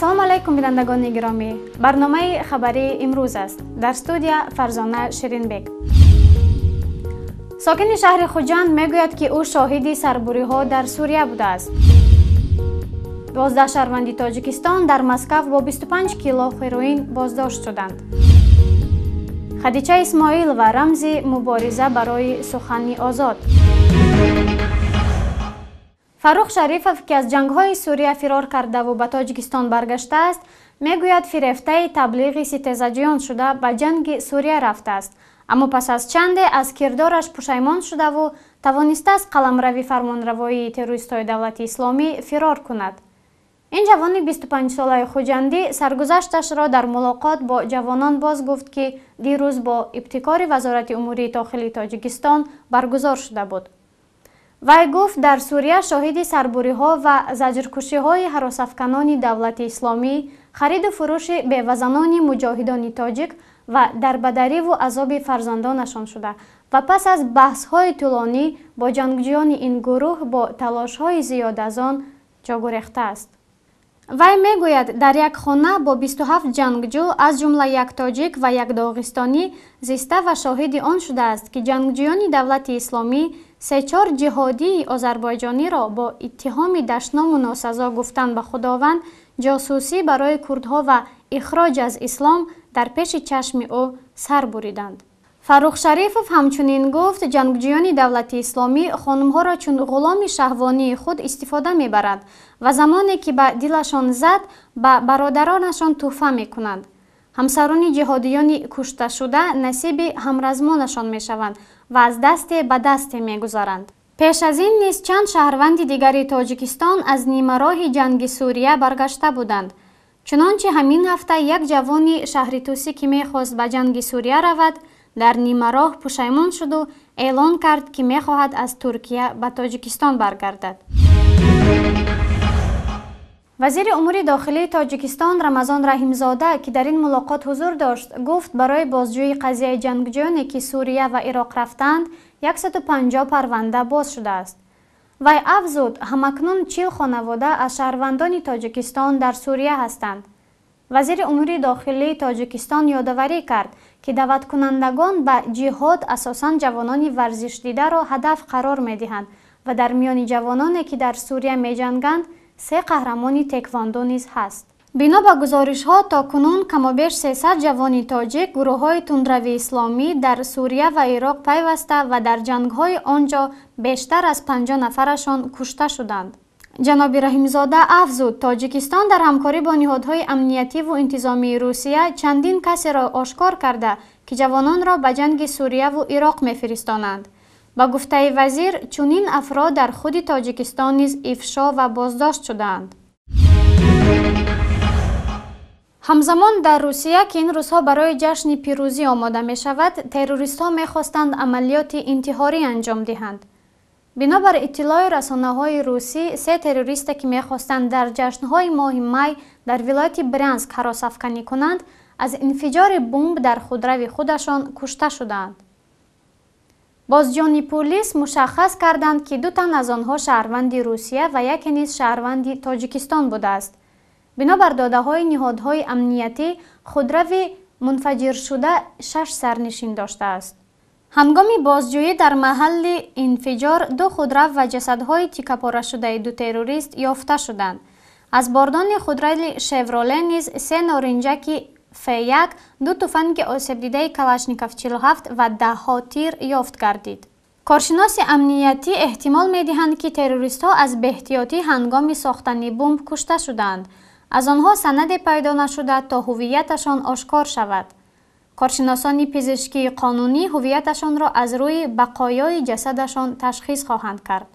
Ассалому алайкум, бинандагони гиромӣ. Барномаи хабарии имрӯз аст. Дар студия Фарзона Ширинбек. Сокини шаҳри Хуҷанд мегӯяд, ки ӯ шоҳиди сарбуриҳо дар Сурия будааст. 12 шаҳрванди Тоҷикистон дар Москав бо 25 кило хероин боздошт шуданд. Хадича Исмоилова рамзи мубориза барои сухани озод. Фаррух Шарифов, ки аз ҷангҳои Сурия фирор кардаву ба Тоҷикистон баргаштааст, мегӯяд, фирефтаи таблиғи ситезаҷиён шуда ба ҷанги Сурия рафтааст, аммо пас аз чанде аз кирдораш пушаймон шудаву тавонистааст қаламрави фармонравоии террористҳои Давлати Исломӣ фирор кунад. Ин ҷавони 25-солаи хуҷандӣ саргузашташро дар мулоқот бо ҷавонон боз гуфт, ки дирӯз бо ибтикори Вазорати умурии дохилии Тоҷикистон баргузор шуда буд. Вай гуфт, дар Сурия шоҳиди сарбуриҳо ва заҷркушиҳои ҳаросафканони Давлати Исломӣ, хариду фурӯши бевазанони муҷоҳидони тоҷик ва дарбадариву азоби фарзандонашон шуда ва пас аз баҳсҳои тӯлонӣ бо ҷангҷӯёни ин гурӯҳ бо талошҳои зиёд аз он ҷогурехтааст. Вай мегӯяд, дар як хона бо 27 ҷангҷӯ, аз ҷумла як тоҷик ва як доғистонӣ зиста ва шоҳиди он шудааст, ки ҷангҷӯёни Давлати Исломӣ се-чор ҷиҳодии озарбойҷониро бо иттиҳоми дашному носазо гуфтан ба Худованд, ҷосусӣ барои курдҳо ва ихроҷ аз ислом дар пеши чашми ӯ сар буриданд. Фаррух Шарифов ҳамчунин гуфт, ҷангҷӯёни Давлати Исломӣ хонумҳоро чун ғуломи шаҳвонии худ истифода мебаранд ва замоне ки ба дилашон зад, ба бародаронашон тӯҳфа мекунанд. Ҳамсарони ҷиҳодиёни кушташуда насиби ҳамразмонашон мешаванд ва аз дасте ба дасте мегузаранд. Пеш аз ин низ чанд шаҳрванди дигари Тоҷикистон аз нимароҳи ҷанги Сурия баргашта буданд. Чунончи ҳамин ҳафта як ҷавони шаҳри Тусӣ, ки мехост ба ҷанги Сурия равад, дар нимароҳ пушаймон шуду эълон кард, ки мехоҳад аз Туркия ба Тоҷикистон баргардад. Вазири умури дохилии Тоҷикистон Рамазон Раҳимзода, ки дар ин мулоқот ҳузур дошт, гуфт, барои бозҷӯии қазияи ҷангҷӯёне, ки Сурия ва Ироқ рафтаанд, 150 парванда боз шудааст. Вай афзуд, ҳамакнун 40 хонавода аз шаҳрвандони Тоҷикистон дар Сурия ҳастанд. Вазири умури дохилии Тоҷикистон ёдоварӣ кард, ки даъваткунандагон ба ҷиҳод асосан ҷавонони варзишдидаро ҳадаф қарор медиҳанд ва дар миёни ҷавононе, ки дар Сурия меҷанганд, се қаҳрамони теквондо низ ҳаст. Бино ба гузоришҳо, то кунун камобеш 300 ҷавони тоҷик гурӯҳҳои тундрави исломӣ дар Сурия ва Ироқ пайваста ва дар ҷангҳои он ҷо бештар аз 50 нафарашон кушта шуданд. Ҷаноби Раҳимзода афзуд, Тоҷикистон дар ҳамкорӣ бо ниҳодҳои амниятиву интизомии Русия чандин касеро ошкор карда, ки ҷавононро ба ҷанги Сурияву Ироқ мефиристонанд. Ба гуфтаи вазир, чунин афрод дар худи Тоҷикистон низ ифшо ва боздошт шудаанд. Ҳамзамон дар Русия, ки ин рӯзҳо барои ҷашни пирӯзӣ омода мешавад, террористҳо мехостанд амалиёти интиҳорӣ анҷом диҳанд. Бинобар иттилои расонаҳои русӣ, се террористе, ки мехостанд дар ҷашнҳои моҳи май дар вилояти Брянск ҳаросафканӣ кунанд, аз инфиҷори бомб дар худрави худашон кушта шудаанд. Бозҷони пулис мушаххас карданд, ки ду тан аз онҳо шаҳрванди Русия ва яке низ шаҳрванди Тоҷикистон будааст. Бинобар додаҳои ниҳодҳои амниятӣ, худрави мунфаҷиршуда шаш сарнишин доштааст. Ҳангоми бозҷӯӣ дар маҳалли инфиҷор ду худрав ва ҷасадҳои тикапорашудаи ду террорист ёфта шуданд. Аз бордони худрави Шевроле низ се норинҷаки Ф1, ду туфанги осебдидаи Калашников 47 ва даҳҳо тир ёфт гардид. Коршиноси амниятӣ эҳтимол медиҳанд, ки террористҳо аз беҳтиётӣ ҳангоми сохтани бомб кушта шудаанд. Аз онҳо санаде пайдо нашуда, то ҳувияташон ошкор шавад. Коршиносони пизишкии қонунӣ ҳувияташонро аз рӯи бақоёи ҷасадашон ташхис хоҳанд кард.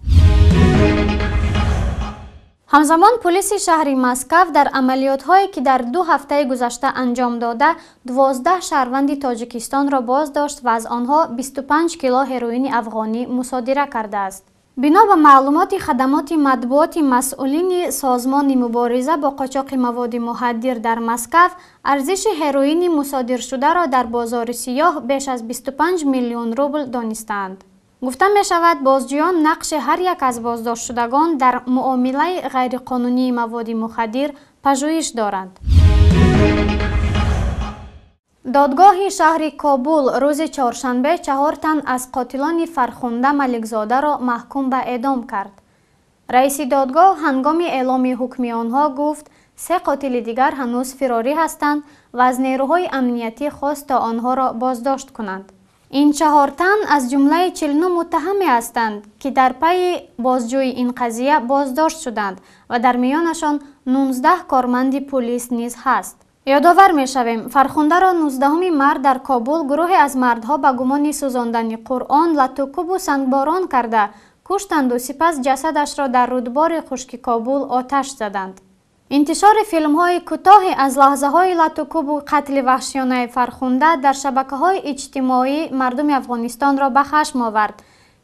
Ҳамзамон пулиси шаҳри Москав дар амалиётҳое, ки дар ду ҳафтаи гузашта анҷом дода, 12 шаҳрванди Тоҷикистонро боздошт ва аз онҳо 25 кило ҳероини афғонӣ мусодира кардааст. Бино ба маълумоти хадамоти матбуоти масъулини Созмони мубориза бо қочоқи маводи мухаддир дар Москав, арзиши ҳероини мусодиршударо дар бозори сиёҳ беш аз 25 миллион рубл донистаанд. Гуфта мешавад, бозҷӯён нақши ҳар як аз боздоштшудагон дар муомилаи ғайриқонунии маводи мухаддир пажӯҳиш доранд. Додгоҳи шаҳри Кобул рӯзи чоршанбе 4 тан аз қотилони Фархунда Маликзодаро маҳкум ба эъдом кард. Раиси додгоҳ ҳангоми эъломи ҳукми онҳо гуфт, 3 қотили дигар ҳанӯз фирорӣ ҳастанд ва аз нерӯҳои амниятӣ хост то онҳоро боздошт кунанд. Ин 4 тан аз ҷумлаи 49 муттаҳаме ҳастанд, ки дар пайи бозҷӯи ин қазия боздошт шуданд ва дар миёнашон 19 корманди пулис низ ҳаст. Ёдовар мешавем, Фархундаро 19 март дар Кобул гурӯҳе аз мардҳо ба гумони сӯзондани Қуръон латукубу сангборон карда куштанду сипас ҷасадашро дар рудбори хушки Кобул оташ заданд. Интишори филмҳои кӯтоҳе аз лаҳзаҳои латукубу қатли ваҳшиёнаи Фархунда дар шабакаҳои иҷтимоӣ мардуми Афғонистонро ба хашм овард,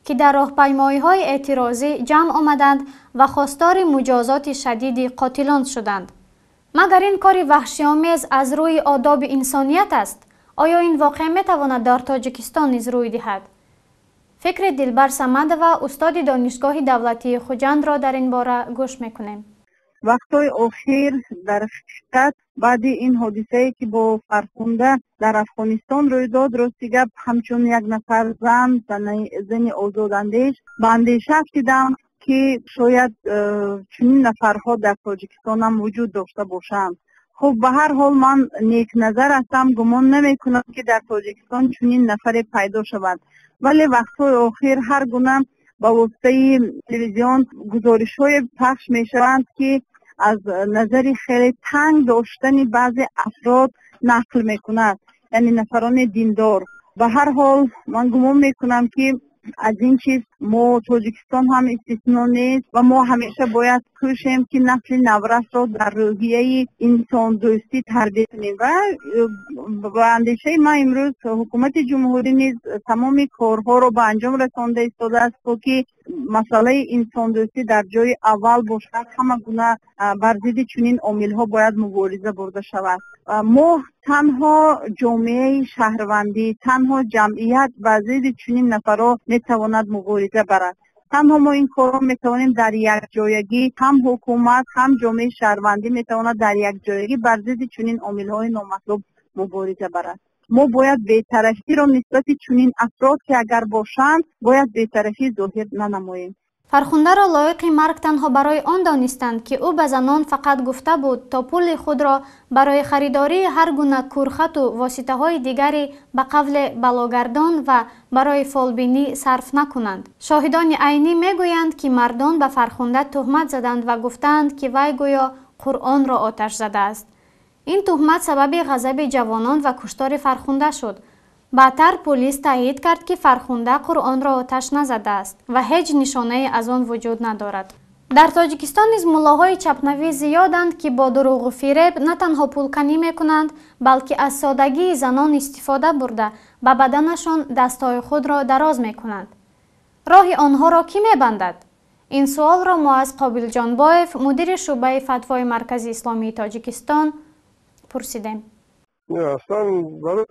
ки дар роҳпаймоиҳои эътирозӣ ҷамъ омаданд ва хостори муҷозоти шадиди қотилон шуданд. Магар ин кори ваҳшиомез аз рӯи одоби инсоният аст? Оё ин воқеа метавонад дар Тоҷикистон низ рӯй диҳад? Фикри Дилбар Самадова, устоди Донишгоҳи давлатии Хуҷандро дар ин бора гӯш мекунем. Вақтҳои охир дар ҳақиқат баъди ин ҳодисае, ки бо Фархунда дар Афғонистон рӯй дод, рости гап ҳамчун як нафар зан, зани озодандеш ба андеша афтидам, ки шояд чунин нафарҳо дар Тоҷикистон ҳам вуҷуд дошта бошанд. Хуб, ба ҳар ҳол ман некназар ҳастам, гумон намекунам, ки дар Тоҷикистон чунин нафаре пайдо шавад. Вале вақтҳои охир ҳар гуна ба воситаи телевизион гузоришҳое пахш мешаванд, ки аз назари хеле танг доштани баъзе афрод нақл мекунад, яъне нафарони диндор. Ба ҳар ҳол ман гумон мекунам, ки аз ин чиз мо Тоҷикистон ҳам истисно нест ва мо ҳамеша бояд кӯшем, ки насли наврасро дар рӯҳияи инсондӯстӣ тарбия кунем. Ва ба андешаи ман имрӯз ҳукумати ҷумҳурӣ низ тамоми корҳоро ба анҷом расонда истодааст, то ки масъалаи инсондӯстӣ дар ҷои аввал бошад. Ҳама гуна бар зидди чунин омилҳо бояд мубориза бурда шавад. Мо танҳо ҷомеаи шаҳрвандӣ, танҳо ҷамъият бар зидди чунин нафарҳо метавонад мубориза барад. Танҳо мо ин корро метавонем дар якҷоягӣ, ҳам ҳукумат, ҳам ҷомеаи шаҳрвандӣ метавонад дар якҷоягӣ бар зидди чунин омилҳои номатлуб мубориза барад. Мо бояд бетарафиро нисбати чунин афрод, ки агар бошанд, бояд бетарафӣ зоҳир нанамоем. Фархундаро лоиқи марг танҳо барои он донистанд, ки ӯ ба занон фақат гуфта буд, то пули худро барои харидории ҳар гуна курхату воситаҳои дигари ба қавле балогардон ва барои фолбинӣ сарф накунанд. Шоҳидони айнӣ мегӯянд, ки мардон ба Фархунда туҳмат заданд ва гуфтаанд, ки вай гӯё Қуръонро оташ задааст. Ин туҳмат сабаби ғазаби ҷавонон ва куштори Фархунда шуд. Баъдтар полис таъйид кард, ки Фархунда Қуръонро оташ назадааст ва ҳеҷ нишонае аз он вуҷуд надорад. Дар Тоҷикистон низ муллоҳои чапнавӣ зиёданд, ки бо дурӯғу фиреб на танҳо пулканӣ мекунанд, балки аз содагии занон истифода бурда ба баданашон дастҳои худро дароз мекунанд. Роҳи онҳоро кӣ мебандад? Ин суолро мо аз Қобилҷон Боев, мудири шӯъбаи фатвои Маркази Исломии Тоҷикистон, пурсидем. Аслан барои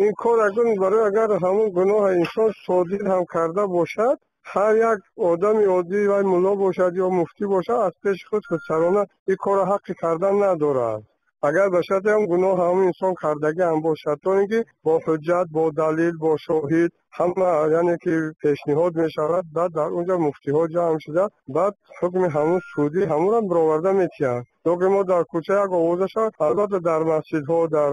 ин кор барои агар ҳамон гуноҳ инсон содир ҳам карда бошад, ҳар як одами оддӣ, вай мулло бошад ё муфтӣ бошад, аз пеши худ худсарона ин корро ҳаққи кардан надорад. Агар ба шарте ҳам гуноҳ ҳамон инсон кардагӣ ҳам бошад, то ин ки бо ҳуҷҷат, бо далил, бо шоҳид ҳама, яъне ки пешниҳод мешавад, баъд дар онҷо муфтиҳо ҷамъ шуда, баъд ҳукми ҳамун судӣ ҳамонро бароварда метиҳанд. Лекин мо дар кӯча як овоза шавад, албатта дар масҷидҳо, дар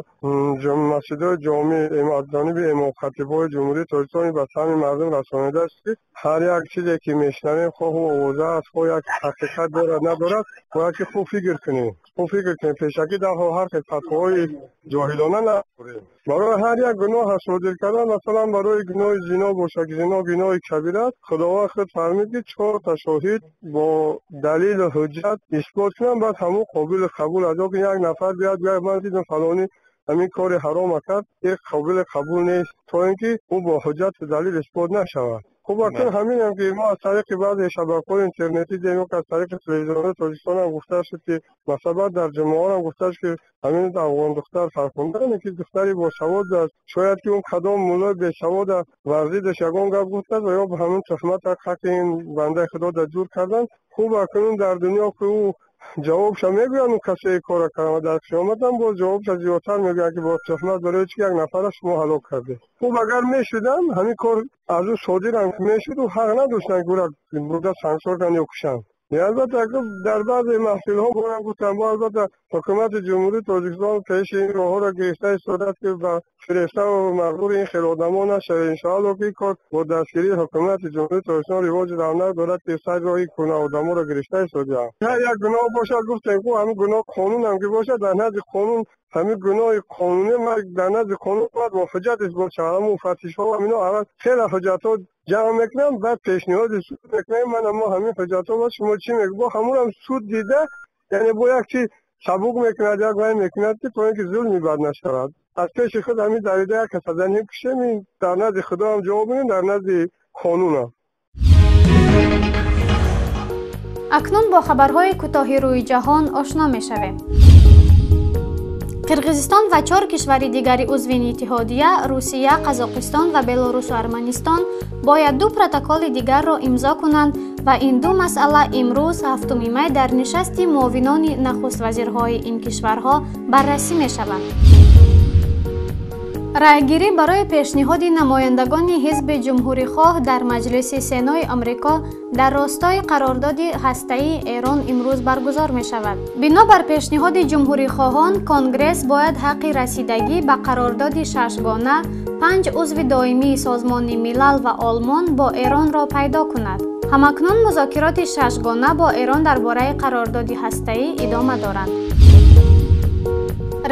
масҷидҳои ҷомеъ аз ҷониби имомхатибҳои Ҷумҳурии Тоҷикистон ба самъи мардум расонида аст, ки ҳар як чизе ки мешунавем, хоҳ овоза аст, хоҳ як ҳақиқат дорад надорад, бояд ки хуб фикр кунем. Хуб фикр кунем, пешакӣ дар ҳар хел фатвоҳои ҷоҳилона надорем. Барои ҳар як гуноҳ содир кардан, масалан барои гуноҳи зино бошад, ки зино гуноҳи кабир аст, Худованд худ фармуд, ки 4 та шоҳид бо далилу ҳуҷҷат исбот кунанд, баъд ҳамон қобили қабул аст. Лекин як нафар биёяд гӯяд, ман дидам фалонӣ ҳамин кори ҳаром кард, ин қобили қабул нест, то ин ки ӯ бо ҳуҷҷату далил исбот нашавад. Хуб, акнун ҳамин ҳам ки мо аз тариқи баъзе шабакаҳои интернетӣ дидем, ки аз тариқи телевизионҳои Тоҷикистон ҳам гуфта шуд, ки масалан дар ҷумъаҳо ҳам гуфта шуд, ки ҳамин афғон духтар Фархунда ки духтари босавод аст, шояд ки он кадом муллои бесавод варзидаш ягон гап гуфтааст ва ё ба ҳамин туҳмат ҳаққи ин бандаи худо дар ҷур карданд. Хуб, акнун дар дунё ки ӯ ҷавобша мегӯянд, он касое кора карданд, ва дар қиёмат ҳам боз ҷавобша зиёдтар мегӯянд, ки бо туҳмат барои чӣ як нафара шумо ҳалок кардед. Хуб, агар мешудам ҳамин кор аз ӯ содир ҳам мешуд, ӯ ҳақ надоштанд ки ӯра бурда сангсор кунанд ё кушанд. Албатта дар баъзе маҳфилҳо борам гуфтам, бо албатта ҳукумати Ҷумҳурии Тоҷикистон пеши ин роҳҳоро гирифта истодааст, ки ба фирефта ва мағрури ин хел одамо нашавед. Иншоалло ки ин кор бо дастгирии ҳукумати Ҷумҳурии Тоҷикистон ривоҷи равнақ дорад, ки сар роҳи куна одаморо гирифта истодаанд. Ҳар як гуноҳ бошад, гуфтем, ку ҳамин гуноҳ қонун ҳам ки бошад, дар назди қонун ҳамин гуноҳи қонунӣ дар назди қонун бояд бо ҳуҷҷат исбот шавад. Ҳамун муфаттишҳо ҳамино аввал хеле ҳуҷҷатҳо ҷамъ мекунам, баъд пешниҳоди суд мекунем. Ман аммо ҳамин ҳуҷҷатҳо бо шумо чӣ мегӯ, бо ҳамонам суд дида, яъне бо як чиз сабук мекунад, як вай мекунад, ки то ин ки зулми бад нашавад. Аз пеши худ ҳамин дарида як каса занем кушем, ин дар назди худо ҳам ҷавоб медиҳем, дар назди қонунам. Акнун бо хабарҳои кӯтоҳи рӯи ҷаҳон ошно мешавем. Қирғизистон ва 4 кишвари дигари узви ин иттиҳодия, Русия, Қазоқистон ва Белорусу Арманистон бояд 2 протоколи дигарро имзо кунанд ва ин 2 масъала имрӯз 7 май дар нишасти муовинони нахуствазирҳои ин кишварҳо баррасӣ мешаванд. Раъйгирӣ барои пешниҳоди намояндагони ҳизби ҷумҳурихоҳ дар Маҷлиси Сенои Амрико дар ростои қарордоди ҳастаии Эрон имрӯз баргузор мешавад. Бино бар пешниҳоди ҷумҳурихоҳон, Конгресс бояд ҳаққи расидагӣ ба қарордоди шашгона 5 узви доимии Созмони Милал ва Олмон бо Эронро пайдо кунад. Ҳамакнун музокироти шашгона бо Эрон дар бораи қарордоди ҳастаӣ идома доранд.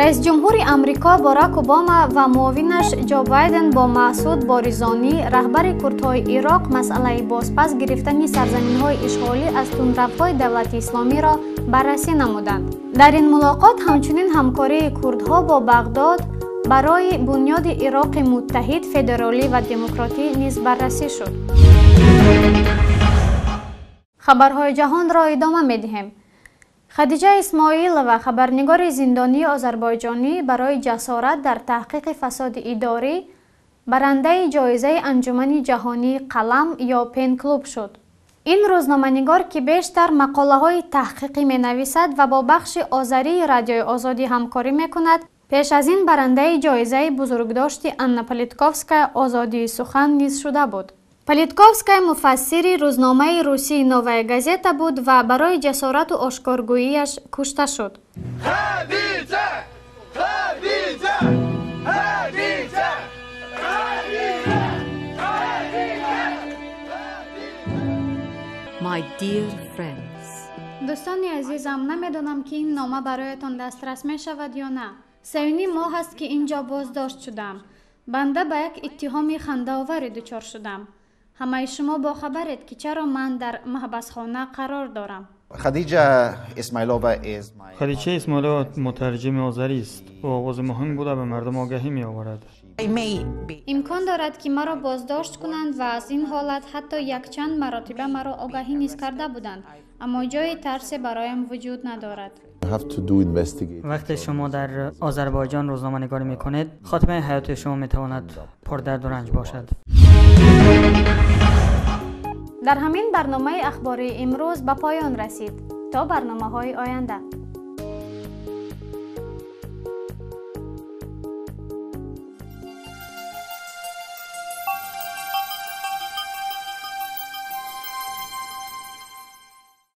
Раисҷумҳури Амрико Барак Обама ва муовинаш Ҷо Байден бо Маъсуд Боризонӣ, раҳбари курдҳои Ироқ, масъалаи бозпас гирифтани сарзаминҳои ишғолӣ аз тундравҳои давлати исломиро баррасӣ намуданд. Дар ин мулоқот ҳамчунин ҳамкории курдҳо бо Бағдод барои бунёди Ироқи муттаҳид, федералӣ ва демократӣ низ баррасӣ шуд. Хабарҳои ҷаҳонро идома медиҳем. Хадиҷа Исмоилова, хабарнигори зиндонии озарбойҷонӣ, барои ҷасорат дар таҳқиқи фасоди идорӣ барандаи ҷоизаи Анҷумани ҷаҳонии қалам ё Пен-клуб шуд. Ин рӯзноманигор, ки бештар мақолаҳои таҳқиқӣ менависад ва бо бахши озарии Радиои Озодӣ ҳамкорӣ мекунад, пеш аз ин барандаи ҷоизаи бузургдошти Анна Политковская «Озодии сухан» низ шуда буд. Политковская муфассири рӯзномаи русии «Новая газета» буд ва барои ҷасорату ошкоргӯияш кушта шуд. My dear friends. Дӯстони азизам, намедонам ки ин нома бароятон дастрас мешавад ё на. 3.5 моҳ аст ки ин ҷо боздошт шудам. Банда ба як иттиҳоми хандаоваре дучор шудам. Ҳамаи шумо бохабаред ки чаро ман дар маҳбасхона қарор дорам. Хадича Исмоилова мутарҷими озарӣ аст. Ӯ оғози муҳим буда ба мардум огаҳӣ меоварад. Имкон дорад ки маро боздошт кунанд ва аз ин ҳолат ҳатто якчанд маротиба маро огаҳӣ низ карда буданд, аммо ҷои тарсе бароям вуҷуд надорад. وقتی شما در آذربایجان روزنامه‌نگاری می‌کنید، خاتمه حیات شما می‌تواند پردرد و رنج باشد. Дар ҳамин барномаи ахбории имрӯз ба поён расид. То барномаҳои оянда.